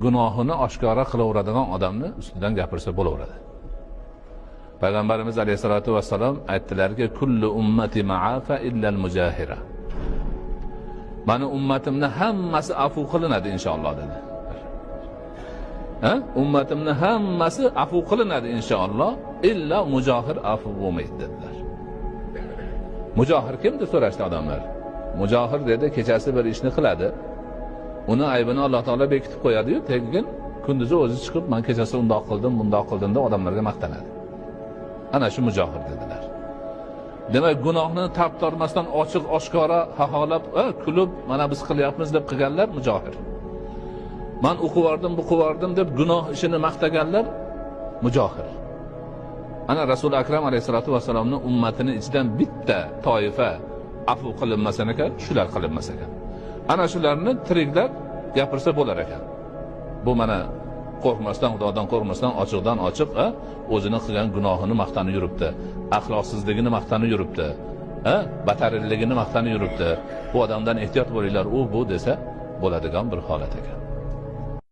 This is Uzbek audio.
Gunohini oshkora qilaveradigan odamni ustidan gapirsa bo'laveradi. Payg'ambarimiz alayhisolatu vassalom aytdilarki, kullu ummati ma'afa illal mujahira. Mani ummatimni hammasi afu qilinadi inshaalloh dedi. Ha? Ummatimni hammasi afu qilinadi inshaalloh, illa mujohir afu bo'lmaydi dedilar. Mujohir kim deb so'rashdi odamlar. Mujohir dedi, kechasi bir ishni qiladi. Uni aybini Alloh taolo bekitib qo'yadi-yu, keyin kunduzi o'zi chiqib, men kechasi undoq qildim, bundoq qildim deb odamlarga maqtanadi. Ana shu mujohir dedilar. Demak, gunohni tap tortmasdan ochiq oshkora haholab, kulib, mana biz qilyapmiz deb qilganlar mujohir. Men o'qivardim, bu qivardim deb gunoh ishini maqtaganlar mujohir. Ana Rasul Akram alayhisolatu vasallamning ummatini ichidan bitta toifa afu qilinmasan ekan, shular qilinmas ekan. Ana shularni tiriklar gapirsa bo'lar ekan. Bu mana qo'rqmasdan, Xudodan qo'rqmasdan ochiqdan ochiq o'zini qilgan gunohini maqtanib yuribdi, axloqsizligini maqtanib yuribdi, batarilligini maqtanib yuribdi. Bu odamdan ehtiyot bo'linglar, u bu desa bo'ladigan bir holat ekan.